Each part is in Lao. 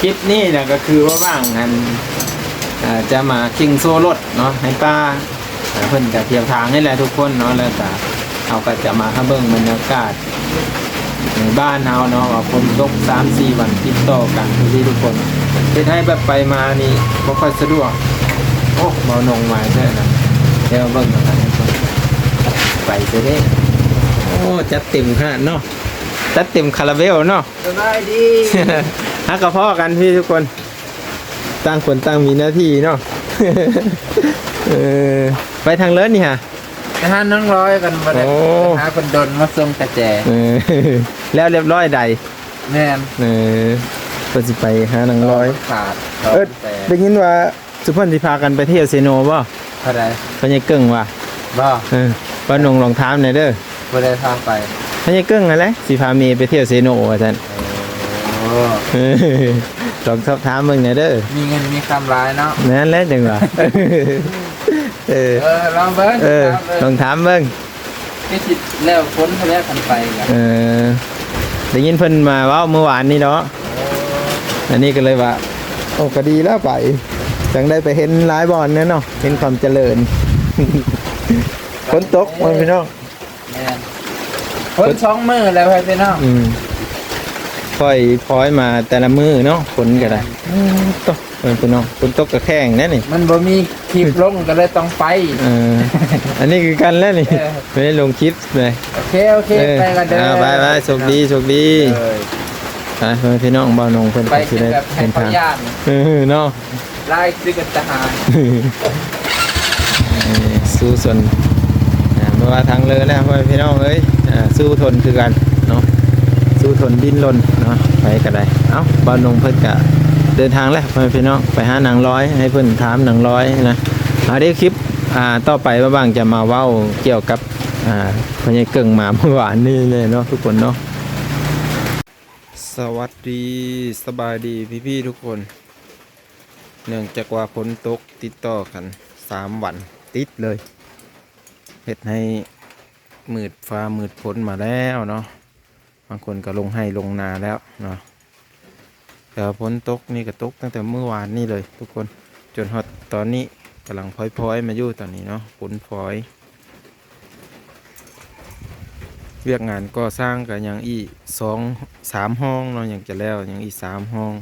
ຄລິບນີ້ນະ ກໍຄືວ່າຫວ່າງອັນ ເອີ ຈະມາເຄັ່ງໂຊລົດເນາະ ໃຫ້ປ້າ ເອີ ເພິ່ນກະທ່ຽວທາງນີ້ແຫຼະທຸກຄົນເນາະ ແລ້ວກະເຮົາກໍຈະມາຫາເບິ່ງບັນຍາກາດໃນບ້ານເຮົາເນາະ ວ່າຝົນຕົກສາມສີ່ວັນຕິດຕໍ່ກັນຈັ່ງຊີ້ທຸກຄົນ ເຮັດໃຫ້ແບບໄປມານີ້ບໍ່ຄ່ອຍສະດວກ. ໂອ້ ເບົາໜົງມາແທ້ນະ ດຽວເບິ່ງນຳກັນທຸກຄົນ ໄປເສເດ້. ໂອ້ ຈັດເຕັມຂະໜາດເນາະ ຈັດເຕັມຄາລາເບວເນາະ. ສະບາຍດີ ຫາກະພໍ້ກັນພີ່ທຸກຄົນ ຕ່າງຄົນຕ່າງມີໜ້າທີ່ເນາະ. ເອີ ໄປທາງເລີນນີ້ຫາ ໄປຫານາງລອຍກັນ ບໍ່ໄດ້ ໂອ້ ໄປຫາເພິ່ນດົນມາສົ່ງກະແຈ. ເອີ ແລ້ວລຽບຮ້ອຍໃດ? ແມ່ນ ເອີ ເພິ່ນຊິໄປຫານາງລອຍ ຂາດ ເອີ ໄດ້ຍິນວ່າ ຊຸມເພິ່ນຊິພາກັນໄປທ່ຽວເຊໂນບໍ່? ເທົ່າໃດ? ພໍ່ໃຫຍ່ເກິ່ງວ່າ ບໍ່ ເອີ ປ້ານົງລອງຖາມແດ່ເດີ ຜູ້ໃດພາໄປ? ພໍ່ໃຫຍ່ເກິ່ງຫັ້ນແຫຼະ ຊິພາເມໄປທ່ຽວເຊໂນວ່າຊັ້ນ. ໂອ້ ລອງສອບຖາມເບິ່ງແດ່ເດີ ມີເງິນມີຄຳຫຼາຍເນາະ. ນັ້ນແຫຼະຈັ່ງວ່າ ເອີ ເອີ ລອງເບິ່ງ ເອີ ຖາມເບິ່ງ ລອງຖາມເບິ່ງ. ຄືຊິແລ້ວຝົນພຸ້ນແຫຼະຄັນໄປກະ ເອີ ໄດ້ຍິນເພິ່ນມາເວົ້າມື້ວານນີ້ເນາະ. ໂອ້ ອັນນີ້ກໍເລີຍວ່າ ໂອ້ ກໍດີແລ້ວໄປ ຈັ່ງໄດ້ໄປເຫັນຫຼາຍບ່ອນແດ່ເນາະ ເຫັນຄວາມຈະເລີນ. ຝົນຕົກ ເອີ ພີ່ນ້ອງ ແມ່ນ ຝົນສອງມື້ແລ້ວພີ່ນ້ອງ. ອືມ ຄ່ອຍພອຍມາແຕ່ລະມື້ເນາະ ຝົນກໍໄດ້. ແມ່ນ ອືມ ຕົກ ເອີ ພີ່ນ້ອງ ຝົນຕົກກະແຂງແດ່ນີ້ ມັນບໍ່ມີຄລິບລົງກໍເລີຍຕ້ອງໄປ. ເອີ ອັນນີ້ຄືກັນແຫຼະນີ້ ເອີ ໄປລົງຄລິບເລີຍ. ໂອເຄ ໂອເຄ ເອີ ໄປກັນເດີ ອ່າ ໄປໆ ໂຊກດີ ໂຊກດີ ເອີ ໄປພີ່ນ້ອງ. ເບົານົງເພິ່ນກໍຊິໄດ້ເດີນທາງ ເອີ ເນາະ ຫຼາຍຄືກັນທະຫານ ເອີ ສູ້ຊົນ ອ່າ ບໍ່ວ່າທາງເລີນແລ້ວ ພໍ່ແມ່ພີ່ນ້ອງເອີຍ ອ່າ ສູ້ທົນຄືກັນເນາະ ສູ້ທົນດີ້ນລົນເນາະ ໃຜກໍໄດ້. ເອົ້າ ເບົານົງເພິ່ນກະເດີນທາງແລ້ວ ພໍ່ແມ່ພີ່ນ້ອງ ໄປຫານາງລອຍ ໃຫ້ເພິ່ນຖາມນາງລອຍນະ. ເອົາ ດຽວຄລິບ ອ່າ ຕໍ່ໄປ ບ່າວບັງຈະມາເວົ້າກ່ຽວກັບ ອ່າ ພໍ່ໃຫຍ່ເກິ່ງມາມື້ວານນີ້ແຫຼະເນາະ ທຸກຄົນເນາະ. ສະຫວັດດີ ສະບາຍດີພີ່ໆ ທຸກຄົນ. ເນື່ອງຈາກວ່າຝົນຕົກຕິດຕໍ່ກັນສາມວັນຕິດເລີຍ ເຮັດໃຫ້ມືດຟ້າມືດຝົນມາແລ້ວເນາະ. ບາງຄົນກໍລົງໄຮ່ລົງນາແລ້ວເນາະ ແຕ່ວ່າຝົນຕົກນີ້ກໍຕົກຕັ້ງແຕ່ມື້ວານນີ້ເລີຍທຸກຄົນ ຈົນຮອດຕອນນີ້ກຳລັງພອຍໆມາຢູ່ຕອນນີ້ເນາະ ຝົນພອຍ. ວຽກງານກໍ່ສ້າງກໍຍັງອີກສອງສາມຫ້ອງເນາະ ຍັງຈະແລ້ວ ຍັງອີກສາມຫ້ອງ.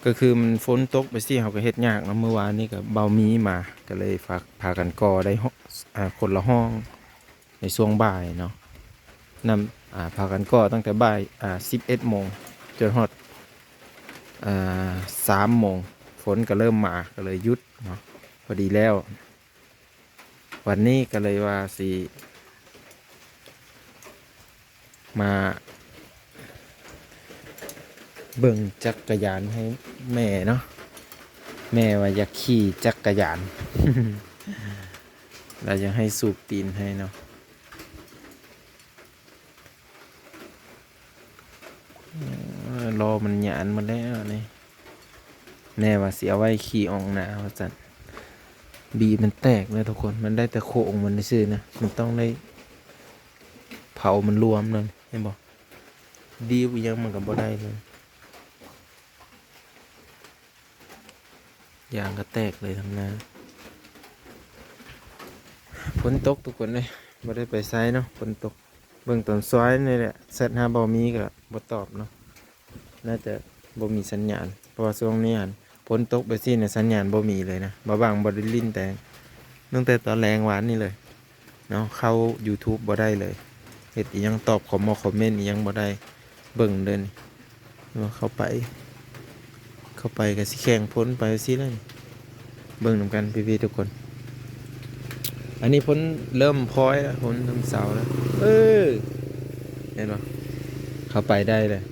ກໍຄືມັນຝົນຕົກໄປຊີ້ ເຮົາກໍເຮັດຍາກເນາະ. ມື້ວານນີ້ກໍເບົາມີມາ ກໍເລີຍພາ ພາກັນກໍ່ໄດ້ ອ່າ ຄົນລະຫ້ອງໃນຊ່ວງບ່າຍເນາະ. ນຳ ອ່າ ພາກັນກໍ່ຕັ້ງແຕ່ບ່າຍ ອ່າ ສິບເອັດໂມງ ຈົນຮອດ ອ່າ ສາມໂມງ ຝົນກໍເລີ່ມມາ ກໍເລີຍຢຸດເນາະ ພໍດີແລ້ວ. ວັນນີ້ກໍເລີຍວ່າຊິມາເບິ່ງຈັກກະຍານໃຫ້ແມ່ເນາະ. ແມ່ວ່າຢາກຂີ່ຈັກກະຍານ ລາວຢາກໃຫ້ສູບຕີນໃຫ້ເນາະ. ເອີ ລໍ້ມັນຫຍານໝົດແລ້ວນີ້. ແມ່ວ່າຊິເອົາໄວ້ຂີ່ອອກໜ້າວ່າຊັ້ນ. ບີມັນແຕກເດີທຸກຄົນ ມັນໄດ້ແຕ່ໂຄງມັນຊື່ໆນະ ມັນຕ້ອງໄດ້ເຜົາມັນລວມນັ້ນ ເຫັນບໍ່? ດີບອີ່ຫຍັງມັນກໍບໍ່ໄດ້ເລີຍ. ຢາງກໍແຕກເລີຍທາງໜ້າ. ຝົນຕົກທຸກຄົນເອີຍ ບໍ່ໄດ້ໄປໃສເນາະ ຝົນຕົກ. ເບິ່ງຕອນສວຍນີ້ແຫຼະ ແຊັດຫາບໍ່ມີກໍບໍ່ຕອບເນາະ ໜ້າຈະບໍ່ມີສັນຍານ ເພາະວ່າຊ່ວງນີ້ຫັ້ນຝົນຕົກແບບຊີ້ນະ ສັນຍານບໍ່ມີເລີຍນະ. ບ່າວບັງບໍ່ໄດ້ຫຼິ້ນແຕ່ ຕັ້ງແຕ່ຕອນແລງວານນີ້ເລີຍ ເນາະ ເຂົ້າ YouTube ບໍ່ໄດ້ເລີຍ. ເຮັດອີ່ຫຍັງ ຕອບຄອມເມັ້ນ ຄອມເມັນອີ່ຫຍັງບໍ່ໄດ້ ເບິ່ງເດີນີ້ ເຂົ້າໄປ ເຂົ້າໄປກໍຊິແຂ່ງຝົນໄປຊີ້ແຫຼະ. ເບິ່ງນຳກັນພີ່ໆທຸກຄົນ. ອັນນີ້ຝົນເລີ່ມພອຍແລ້ວ ຝົນເລີ່ມເຊົາແລ້ວ. ເອີ ເຫັນບໍ່? ເຂົ້າໄປໄດ້ເລີຍ.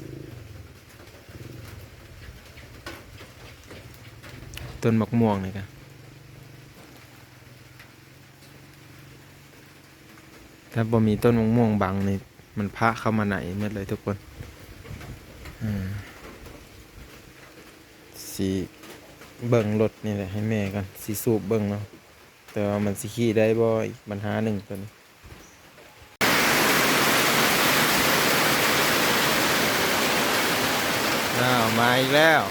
ຕົ້ນໝາກມ່ວງນີ້ກະ ຖ້າບໍ່ມີຕົ້ນມະມ່ວງບັງນີ້ ມັນພະເຂົ້າມາໃນໝົດເລີຍທຸກຄົນ. ເອີ ຊິເບິ່ງລົດນີ້ແຫຼະໃຫ້ແມ່ກ່ອນ ຊິສູບເບິ່ງເນາະ ແຕ່ວ່າມັນຊິຂີ່ໄດ້ບໍ່ ອີກບັນຫາໜຶ່ງໂຕນີ້. ອ້າວ ເອົາ ມາອີກແລ້ວ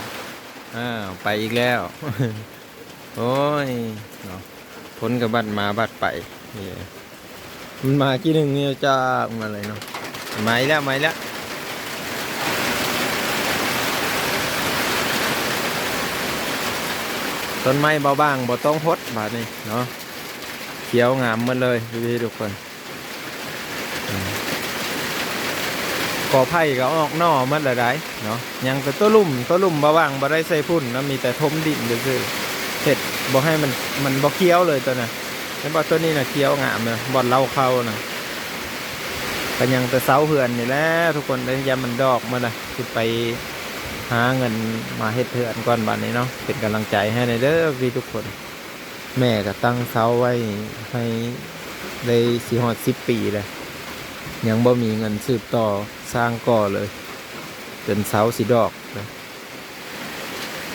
ອ້າວ ໄປອີກແລ້ວ ໂອ້ຍ ເນາະ ຝົນກໍບັດມາບັດໄປ ນີ້ ມັນມາກີ້ໜຶ່ງນີ້ຈາກມາເລີຍເນາະ ມາອີກແລ້ວ ມາອີກແລ້ວ ຕົ້ນໄມ້ເບົາບາງບໍ່ຕ້ອງຫົດບາດນີ້ເນາະ ຂຽວງາມໝົດເລີຍ ພີ່ໆ ທຸກຄົນ. ອືມ ກໍໄຜ່ກໍອອກໜໍ່ໝົດແລ້ວໃດ໋ເນາະ ຍັງແຕ່ຕົວລຸ່ມ ຕົວລຸ່ມບໍ່ຫວ່າງ ບໍ່ໄດ້ໃສ່ຝຸ່ນນະ ມີແຕ່ຖົມດິນຊື່ໆ ເຮັດບໍ່ໃຫ້ມັນ ມັນບໍ່ຂຽວເລີຍຕົວນັ້ນ ແຕ່ວ່າຕົວນີ້ນະຂຽວງາມນະ ບ່ອນເລົາເຂົ້ານະ ກໍຍັງແຕ່ເສົາເຮືອນນີ້ແຫຼະທຸກຄົນເອີຍ ຢ້ານມັນດອກໝົດລະ ຊິໄປຫາເງິນມາເຮັດເຮືອນກ່ອນບາດນີ້ເນາະ ເປັນກຳລັງໃຈໃຫ້ແດ່ເດີພີ່ທຸກຄົນ. ແມ່ກໍຕັ້ງເສົາໄວ້ໃຫ້ໄດ້ຊິຮອດສິບປີແລ້ວ ຍັງບໍ່ມີເງິນສືບຕໍ່ສ້າງກໍ່ເລີຍ ຈົນເສົາຊິດອກ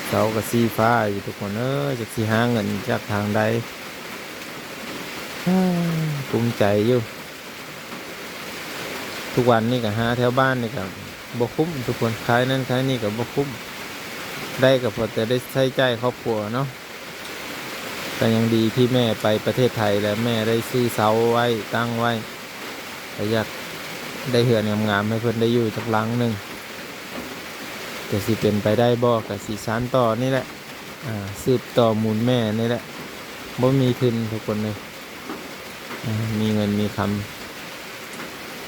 ເສົາກໍຊີ້ຟ້າຢູ່ທຸກຄົນເອີຍ ຈັກຊິຫາເງິນຈາກທາງໃດ ກຸ້ມໃຈຢູ່ ທຸກວັນນີ້ກໍຫາແຖວບ້ານນີ້ກໍບໍ່ຄຸ້ມທຸກຄົນ ຂາຍນັ້ນຂາຍນີ້ກໍບໍ່ຄຸ້ມ ໄດ້ກໍພໍແຕ່ໄດ້ໃຊ້ຈ່າຍຄອບຄົວເນາະ. ກໍຍັງດີທີ່ແມ່ໄປປະເທດໄທແລ້ວ ແມ່ໄດ້ຊື້ເສົາໄວ້ຕັ້ງໄວ້ ກໍຢາກໄດ້ເຮືອນງາມໆໃຫ້ເພິ່ນໄດ້ຢູ່ຈັກຫຼັງໜຶ່ງ ແຕ່ຊິເປັນໄປໄດ້ບໍ່ ກໍຊິສານຕໍ່ນີ້ແຫຼະ ອາ ສືບຕໍ່ມູນແມ່ນີ້ແຫຼະ ບໍ່ມີທຶນທຸກຄົນເອີຍ ອາ ມີເງິນມີຄຳ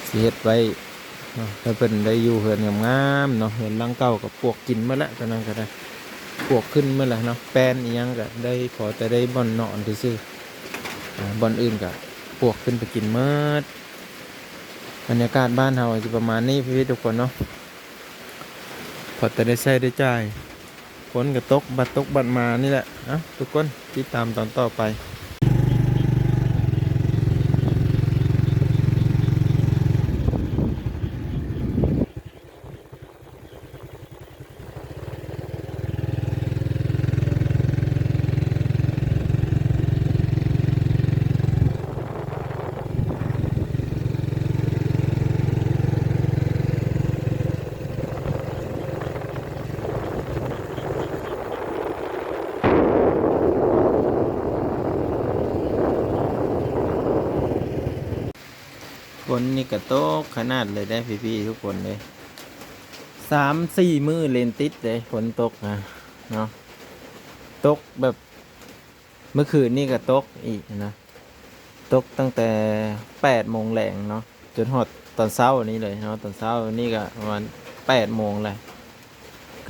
ຊິເຮັດໄວ້ ເນາະ ໃຫ້ເພິ່ນໄດ້ຢູ່ເຮືອນງາມໆເນາະ ເຮືອນຫຼັງເກົ່າກໍປວກກິນໝົດແລ້ວ ຕອນນັ້ນກໍໄດ້ ປວກຂຶ້ນໝົດແລ້ວເນາະ ແປ້ນອີ່ຫຍັງກໍໄດ້ ພໍແຕ່ໄດ້ບ່ອນນອນຊື່ໆ ອາ ບ່ອນອື່ນກໍປວກຂຶ້ນໄປກິນໝົດ. ບັນຍາກາດບ້ານເຮົາກໍຊິປະມານນີ້ພີ່ໆ ທຸກຄົນເນາະ ພໍແຕ່ໄດ້ໃຊ້ໄດ້ຈ່າຍ. ຝົນກໍຕົກ ບັດຕົກບັດມານີ້ແຫຼະ. ເອົ້າ ທຸກຄົນ ຕິດຕາມຕອນຕໍ່ໄປ. ຝົນນີ້ກໍຕົກຂະໜາດເລີຍເດ້ພີ່ໆ ທຸກຄົນເດ້ ສາມສີ່ມື້ເລັນຕິດເດ້ ຝົນຕົກນະເນາະ ຕົກແບບ ເມື່ອຄືນນີ້ກໍຕົກອີກນະ ຕົກຕັ້ງແຕ່ແປດໂມງແລງເນາະ ຈົນຮອດຕອນເຊົ້ານີ້ເລີຍເນາະ ຕອນເຊົ້ານີ້ກໍປະມານແປດໂມງແລ້ວ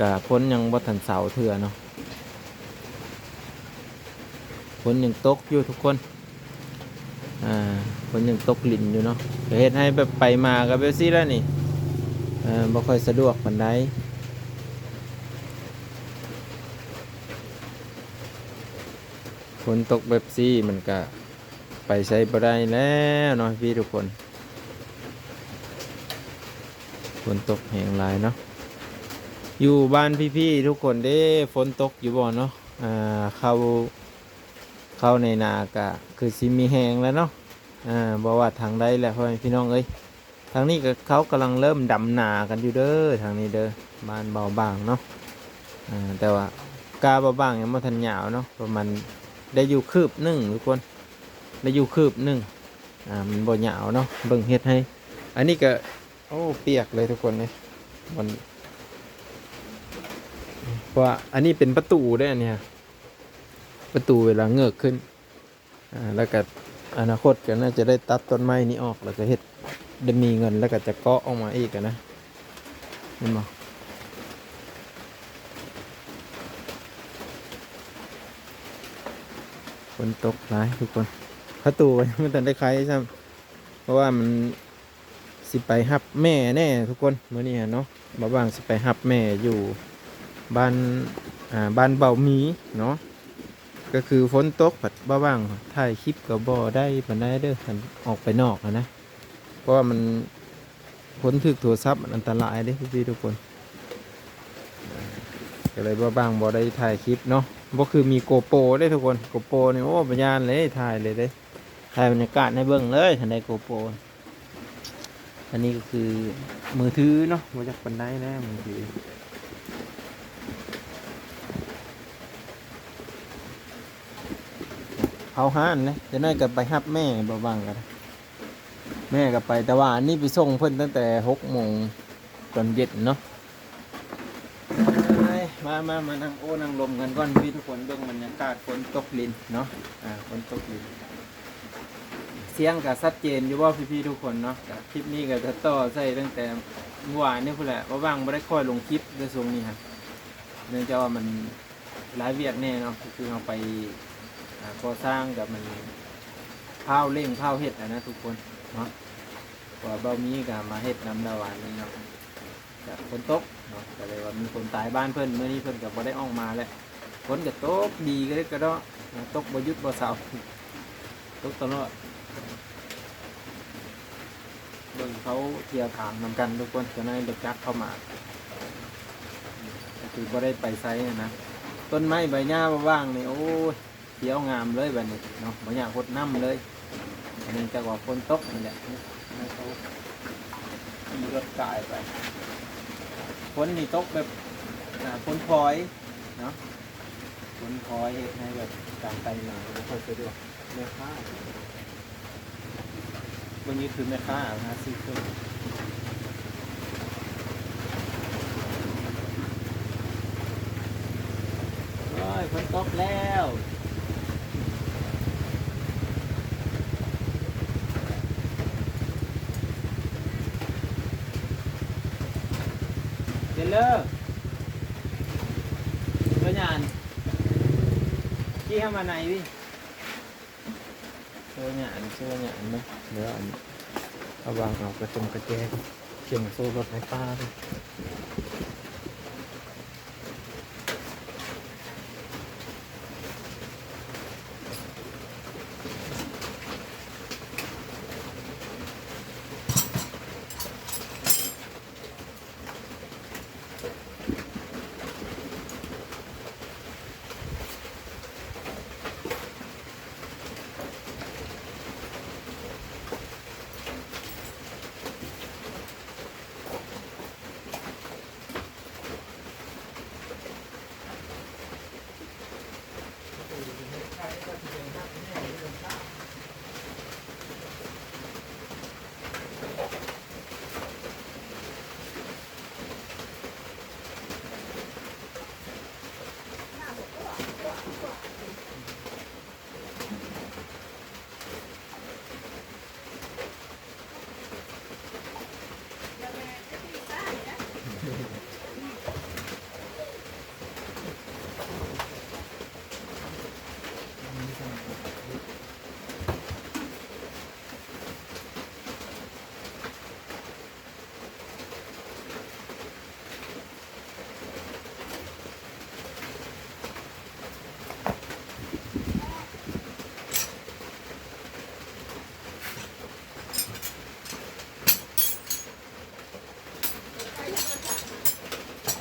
ກໍຝົນຍັງບໍ່ທັນເຊົາເທື່ອເນາະ ຝົນຍັງຕົກຢູ່ທຸກຄົນ ອ່າ ຝົນຍັງຕົກລິນຢູ່ເນາະ ກໍເຮັດໃຫ້ແບບໄປມາກໍແບບຊີ້ແຫຼະນີ້ ເອີ ບໍ່ຄ່ອຍສະດວກປານໃດ. ຝົນຕົກແບບຊີ້ມັນກະໄປໃສບໍ່ໄດ້ແລ້ວເນາະພີ່ໆ ທຸກຄົນ ຝົນຕົກແຮງຫຼາຍເນາະ ຢູ່ບ້ານພີ່ໆ ທຸກຄົນເດ້ ຝົນຕົກຢູ່ບໍ່ເນາະ ອ່າ ເຂົ້າ ເຂົ້າໃນນາກະຄືຊິມີແຮງແລ້ວເນາະ ອ່າ ບໍ່ວ່າທາງໃດແຫຼະ ພໍ່ແມ່ພີ່ນ້ອງເອີຍ. ທາງນີ້ກໍເຂົາກຳລັງເລີ່ມດຳນາກັນຢູ່ເດີ ທາງນີ້ເດີ ບ້ານເບົາບາງເນາະ ເອີ ແຕ່ວ່າກ້າເບົາບາງຍັງບໍ່ທັນຍາວເນາະ ປະມານໄດ້ຢູ່ຄືບໜຶ່ງທຸກຄົນ ໄດ້ຢູ່ຄືບໜຶ່ງ ອ່າ ມັນບໍ່ຍາວເນາະ ເບິ່ງເຮັດໃຫ້ ອັນນີ້ກໍ ໂອ້ ປຽກເລີຍທຸກຄົນເອີຍ ມັນ ເພາະວ່າອັນນີ້ເປັນປະຕູເດ້ ອັນນີ້ ປະຕູເວລາເງີກຂຶ້ນ ອ່າ ແລ້ວກໍອະນາຄົດກໍໜ້າຈະໄດ້ຕັດຕົ້ນໄມ້ນີ້ອອກ ແລ້ວກໍເຮັດ ໄດ້ມີເງິນ ແລ້ວກໍຈະເກາະອອກມາອີກຫັ້ນນະ ເຫັນບໍ່ ຝົນຕົກຫຼາຍທຸກຄົນ ປະຕູກໍຍັງບໍ່ທັນໄດ້ໄຂຊ້ຳ ເພາະວ່າມັນ ຊິໄປຮັບແມ່ແດ່ທຸກຄົນ ມື້ນີ້ຫັ້ນເນາະ ບ່າວບາງຊິໄປຮັບແມ່ຢູ່ບ້ານ ອ່າ ບ້ານເບົາໝີເນາະ ກໍຄືຝົນຕົກພັດບ່າວບາງຖ່າຍຄລິບກໍບໍ່ໄດ້ປານໃດເດີ ຄັນອອກໄປນອກຫັ້ນນະ ເພາະວ່າມັນ ຄົນຖືກໂທລະສັບມັນອັນຕະລາຍເດ້ພີ່ໆ ທຸກຄົນ ກໍເລີຍບ່າວບາງບໍ່ໄດ້ຖ່າຍຄລິບເນາະ ບໍ່ຄືມີໂກໂປເດ້ທຸກຄົນ ໂກໂປນີ້ ໂອ້ ບໍ່ຢ້ານເລີຍ ຖ່າຍເລີຍເດ້ ຖ່າຍບັນຍາກາດໃຫ້ເບິ່ງເລີຍ ຄັນໄດ້ໂກໂປ ອັນນີ້ກໍຄືມືຖືເນາະ ບໍ່ຈັກປານໃດແລ້ວມືຖື ເຂົ້າຮ້ານເດ້ ຈັກໜ້ອຍກໍໄປຮັບແມ່ ບໍ່ວ່າງກັນ ແມ່ກໍໄປ ແຕ່ວ່າອັນນີ້ໄປສົ່ງເພິ່ນຕັ້ງແຕ່ຫົກໂມງຕອນເຢັນເນາະ. ມາ ມາ ມານັ່ງໂອ້ນັ່ງລົມກັນກ່ອນ ພີ່ທຸກຄົນ ເບິ່ງບັນຍາກາດຝົນຕົກລິນເນາະ ອ່າ ຝົນຕົກລິນ. ສຽງກໍຊັດເຈນຢູ່ບໍ່ ພີ່ໆ ທຸກຄົນເນາະ? ກໍຄລິບນີ້ກໍຕັດຕໍ່ໃສ່ຕັ້ງແຕ່ມື້ວານນີ້ພຸ້ນແຫຼະ ບໍ່ວ່າງບໍ່ໄດ້ຄ່ອຍລົງຄລິບເດ້ຊ່ວງນີ້ຫັ້ນ ເນື່ອງຈາກວ່າມັນ ຫຼາຍວຽກແດ່ເນາະ ຄືເຮົາໄປ ອ່າ ກໍ່ສ້າງກໍມັນພ້າວເລັ່ງພ້າວເຮັດຫັ້ນນະທຸກຄົນເນາະ ເພາະວ່າເບົາມີກໍມາເຮັດນຳລາວວານນີ້ເນາະ ກໍຝົນຕົກເນາະ ກໍເລີຍວ່າມີຄົນຕາຍບ້ານເພິ່ນ ມື້ນີ້ເພິ່ນກໍບໍ່ໄດ້ອອກມາແຫຼະ. ຝົນກໍຕົກດີກະເດັກກະເດາະ ຕົກບໍ່ຢຸດບໍ່ເຊົາ ຕົກຕະຫຼອດ. ເບິ່ງເຂົາທ່ຽວທາງນຳກັນທຸກຄົນ ເຈົ້ານາຍລົດຈັກເຂົ້າມາ ກໍຄືບໍ່ໄດ້ໄປໃສຫັ້ນນະ. ຕົ້ນໄມ້ໃບຫຍ້າວ່າງໆນີ້ ໂອ້ຍ ຂຽວງາມເລີຍບັດນີ້ເນາະ ບໍ່ຢາກຫົດນ້ຳເລີຍ ເນື່ອງຈາກວ່າຝົນຕົກນີ້ແຫຼະ ໃຫ້ເຂົາຂີ່ລົດກາຍໄປ. ຝົນນີ້ຕົກແບບ ອ່າ ຝົນພອຍເນາະ ຝົນພອຍເຮັດໃຫ້ແບບການໄປມາບໍ່ຄ່ອຍສະດວກ. ແມ່ຄ້າ ເບິ່ງນີ້ຄືແມ່ຄ້າຫາຊື້ເຄື່ອງ. ໂອ້ຍ ຝົນຕົກແລ້ວ ເດີເລີ ໂຕຍານ ທີ່ເຮົາມາໃນວິ. ເຊື່ອຫຍັງ ອັນນີ້ເຊື່ອຫຍັງເນາະ ດຽວອັນ ເອົາວາງເອົາກະຈົງກະແຈ ເຄື່ອງໂຊລົດໃນປ່າເລີຍ.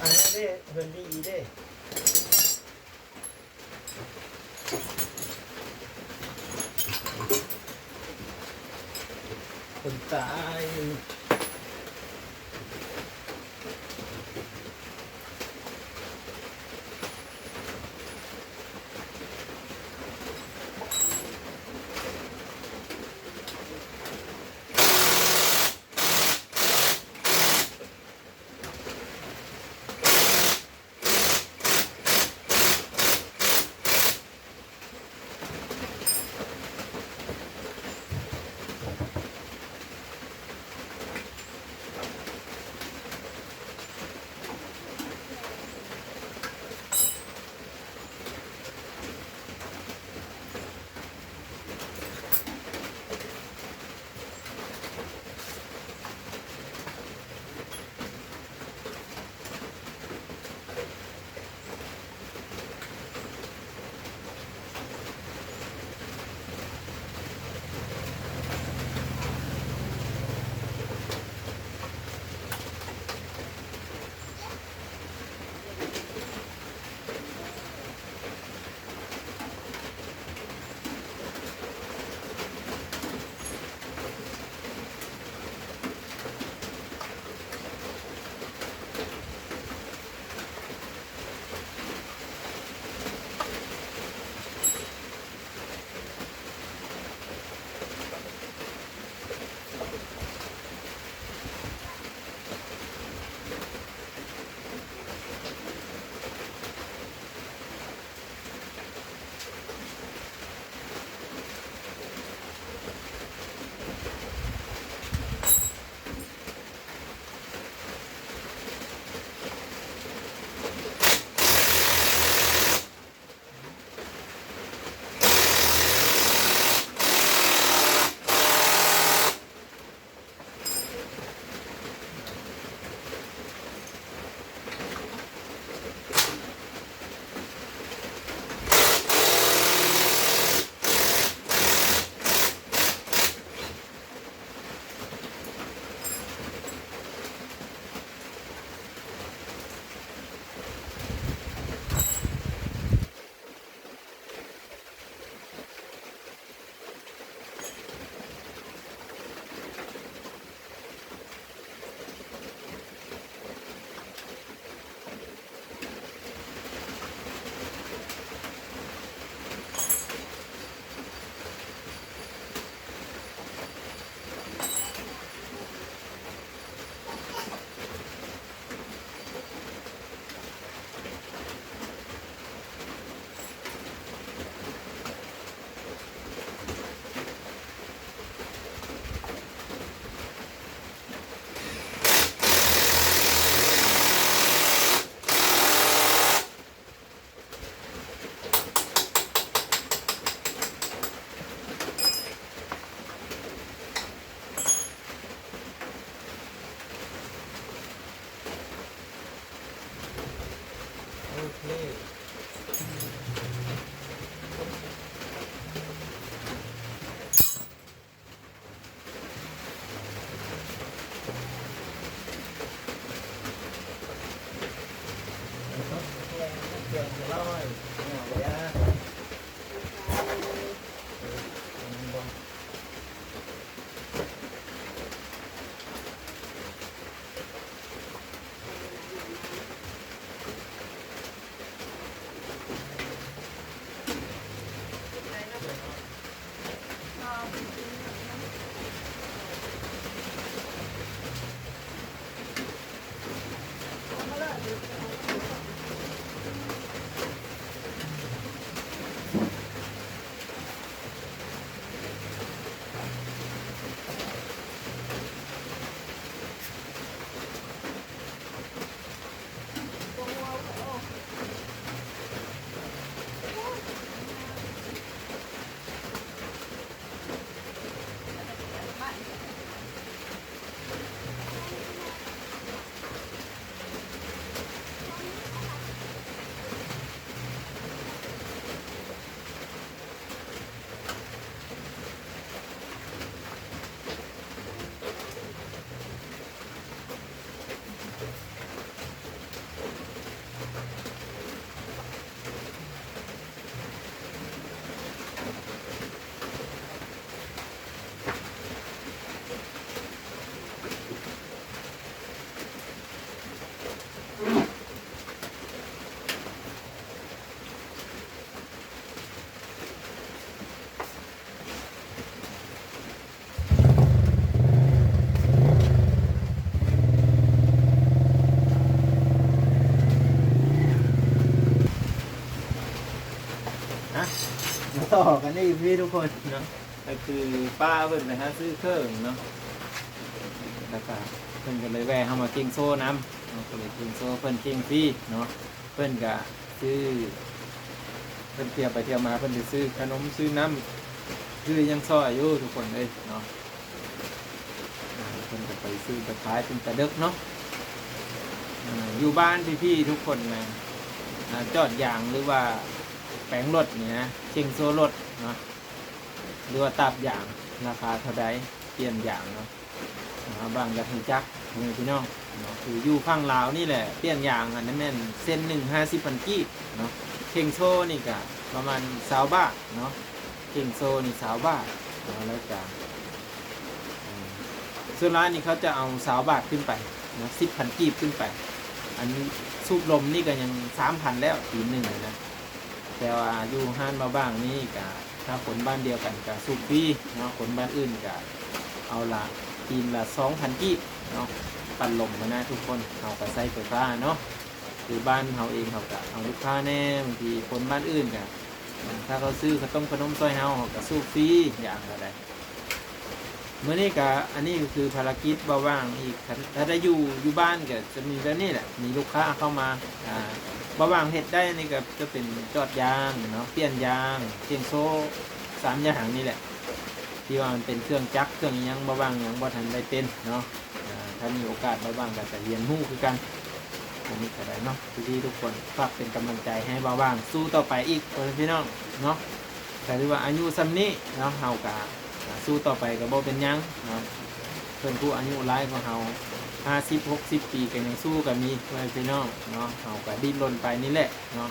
ອັນນັ້ນເດ້ ເພິ່ນດີເດ້. ຄົນຕາຍ. ຮະ ມາຕໍ່ກັນອີກພີ່ທຸກຄົນເນາະ ກໍຄືປ້າເພິ່ນໄປຫາຊື້ເຄື່ອງເນາະ ແລ້ວກໍເພິ່ນກໍເລີຍແວ່ເຮົາມາເຄັ່ງໂຊນຳເນາະ ກໍເລີຍເຄັ່ງໂຊເພິ່ນເຄັ່ງຟຣີເນາະ ເພິ່ນກໍຊື້ ເພິ່ນທ່ຽວໄປທ່ຽວມາ ເພິ່ນໄດ້ຊື້ຂະໜົມຊື້ນ້ຳ ຊື້ຫຍັງຊ່ອຍຢູ່ທຸກຄົນເອີຍເນາະ. ອ່າ ເພິ່ນກໍໄປຊື້ໄປຂາຍເປັນຕາເດິກເນາະ. ອ່າ ຢູ່ບ້ານພີ່ໆທຸກຄົນນະ ອ່າ ຈອດຢາງ ຫຼືວ່າແປງລົດນີ້ນະ ເຄັ່ງໂຊລົດເນາະ ຫຼືວ່າຕາບຢາງ ລາຄາເທົ່າໃດ ປ່ຽນຢາງເນາະ. ອ່າ ບ່າງຢາກຮູ້ຈັກ ພໍ່ແມ່ພີ່ນ້ອງເນາະ ຄືຢູ່ຝັ່ງລາວນີ້ແຫຼະ ປ່ຽນຢາງຫັ້ນແມ່ນເສັ້ນໜຶ່ງຫ້າສິບພັນກີບເນາະ ເຄັ່ງໂຊນີ້ກະປະມານຊາວບາດເນາະ ເຄັ່ງໂຊນີ້ຊາວບາດເນາະ ແລ້ວກະ ເອີ ສ່ວນຫຼາຍນີ້ເຂົາຈະເອົາຊາວບາດຂຶ້ນໄປເນາະ ສິບພັນກີບຂຶ້ນໄປ ອັນສູບລົມນີ້ກະຍັງສາມພັນແລ້ວ ຕີນໜຶ່ງຫັ້ນນະ. ແຕ່ວ່າຢູ່ຮ້ານບ່າວບ່າງນີ້ກະ ຖ້າຄົນບ້ານດຽວກັນກະສູບຟຣີເນາະ ຄົນບ້ານອື່ນກະເອົາລະ ຕີນລະສອງພັນກີບເນາະ ປັ່ນລົມຫັ້ນນະທຸກຄົນ ເຮົາກະໃຊ້ໄຟຟ້າເນາະ ຄືບ້ານເຮົາເອງເຮົາກະເອົາລູກຄ້າແດ່ ບາງທີຄົນບ້ານອື່ນກະ ອ່າ ຖ້າເຂົາຊື້ເຂົ້າຕົ້ມຂະໜົມຊ່ອຍເຮົາ ເຮົາກະສູບຟຣີ ຢາກເທົ່າໃດ. ມື້ນີ້ກະ ອັນນີ້ກະຄືພາລະກິດບ່າວບ່າງອີກ ຄັນ ຖ້າໄດ້ຢູ່ ຢູ່ບ້ານກະຈະມີແບບນີ້ແຫຼະ ມີລູກຄ້າເຂົ້າມາ ອ່າ ບ່າວບ່າງເຮັດໄດ້ນີ້ກະຈະເປັນຈອດຢາງເນາະ ປ່ຽນຢາງ ເຄັ່ງໂຊ ສາມຢ່າງນີ້ແຫຼະ ທີ່ວ່າມັນເປັນເຄື່ອງຈັກເຄື່ອງອີ່ຫຍັງ ບ່າວບ່າງຍັງບໍ່ທັນໄດ້ເປັນເນາະ. ອ່າ ຖ້າມີໂອກາດບ່າວບ່າງກະຈະຮຽນຮູ້ຄືກັນ ອັນນີ້ກະໄດ້ເນາະ ພີ່ໆທຸກຄົນ ຝາກເປັນກຳລັງໃຈໃຫ້ບ່າວບ່າງສູ້ຕໍ່ໄປອີກ ພໍ່ແມ່ພີ່ນ້ອງເນາະ. ກະຖືວ່າອາຍຸຊ່ຳນີ້ເນາະ ເຮົາກະ ອ່າ ສູ້ຕໍ່ໄປກະບໍ່ເປັນຫຍັງເນາະ ເພິ່ນຜູ້ອາຍຸຫຼາຍກວ່າເຮົາ ຫ້າສິບ ຫົກສິບປີກະຍັງສູ້ກະມີ ພໍ່ແມ່ພີ່ນ້ອງເນາະ ເຮົາກະດີ້ນລົນໄປນີ້ແຫຼະເນາະ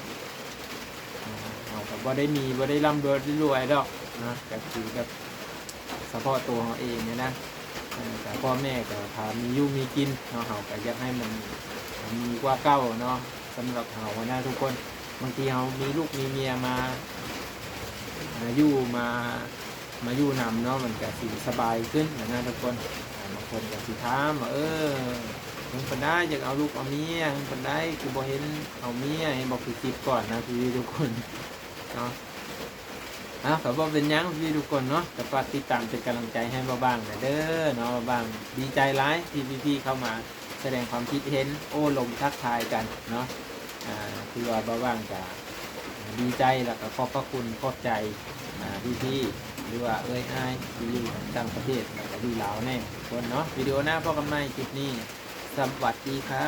ເຮົາກະບໍ່ໄດ້ມີ ບໍ່ໄດ້ລ່ຳລວຍ ລວຍດອກເນາະ ກະຄືແບບສະເພາະໂຕເຮົາເອງນີ້ນະ ເອີ ກະພໍ່ແມ່ກະພາມີຢູ່ມີກິນເນາະ ເຮົາກະຢາກໃຫ້ມັນມີກວ່າເກົ່າເນາະ. ສຳລັບເຮົາຫັ້ນນະທຸກຄົນ ບາງທີເຮົາມີລູກມີເມຍມາ ອ່າ ຢູ່ມາ ມາຢູ່ນຳເນາະ ມັນກະຊິສະບາຍຂຶ້ນຫັ້ນນະທຸກຄົນ. ອ່າ ບາງຄົນກະຊິຖາມວ່າ ເອີ ເຖິງປານໃດ ຢາກເອົາລູກເອົາເມຍ ເຖິງປານໃດ ຄືບໍ່ເຫັນເອົາເມຍ ເຫັນບໍ່ຄືຄລິບກ່ອນນະ ພີ່ໆທຸກຄົນເນາະ. ເອົາ ກະບໍ່ເປັນຫຍັງພີ່ໆທຸກຄົນເນາະ ກະຝາກຕິດຕາມເປັນກຳລັງໃຈໃຫ້ບ່າວບ່າງແດ່ເດີເນາະ. ບ່າວບ່າງດີໃຈຫຼາຍທີ່ພີ່ໆເຂົ້າມາ ສະແດງຄວາມຄິດເຫັນ ໂອ້ລົມທັກທາຍກັນເນາະ. ອ່າ ຄືວ່າບ່າວບ່າງກະດີໃຈ ແລ້ວກະຂອບພະຄຸນ ຂອບໃຈ ອ່າ ພີ່ໆ ຫຼືວ່າເອື້ອຍອ້າຍທີ່ຢູ່ທາງຕ່າງປະເທດ ແລ້ວກະຢູ່ລາວແດ່ທຸກຄົນເນາະ. ວິດີໂອໜ້າພໍ້ກັນໃໝ່ ຄລິບນີ້ ສະຫວັດດີຄັບ.